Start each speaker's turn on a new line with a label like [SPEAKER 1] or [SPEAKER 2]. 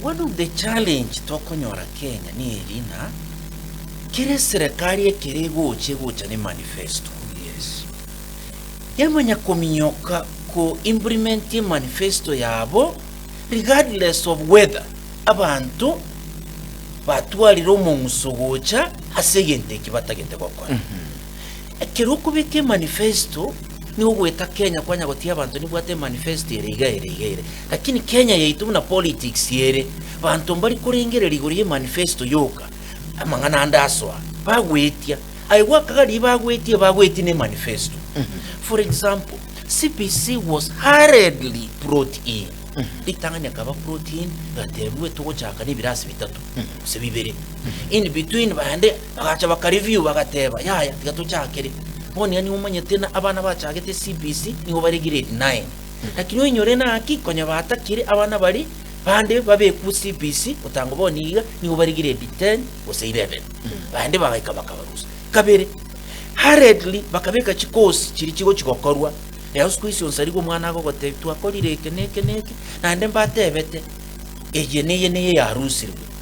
[SPEAKER 1] One of the challenge tokonyora Kenya neri ng'a kera eserekari ekero egocha egocha ne manifesto.
[SPEAKER 2] Yes.
[SPEAKER 1] Yamanya kominyoka ko implement emanifesto yabo regardless of whether abanto batwarire omong'uso gocha ase egento eki batagete gokora. Ekero okobeka emanifesto nigo ogoeta Kenya kwanya gotiga abanto nibwate emanifesto ere iga ere iga ere. Lakini Kenya yaito buna politics ere, banto mbari korengereria igoro y'emanifesto yoka, amang'ana ande asoa, bagoetia. Aye gwakaga riria bagoetia, bagoetia na emanifesto. For example, CBC was hurriedly brought in. Ritang'ani akaba brought in, egatebiwa togochaka na ebirasi bitato gose bibere. In between bande bagacha baka review bagateba yaya tiga tochakere. Bono iga nigo omanyete na abana bachagete CBC nigo bare grade 9. Lakini oinyore naki konya batakire abana baria bande babekwe CBC gotango bono iga nigo bare grade 10 gose 11. Bande bagaika bakabarusia. Kabere, hurriedly bakabeka chikosi chiria chigochi gokorwa. Rero siku hizi onsi arigo omwana agogotebia twakorire eke na eke na eke, naende mbatebete eye na eye na eye yarusirwe.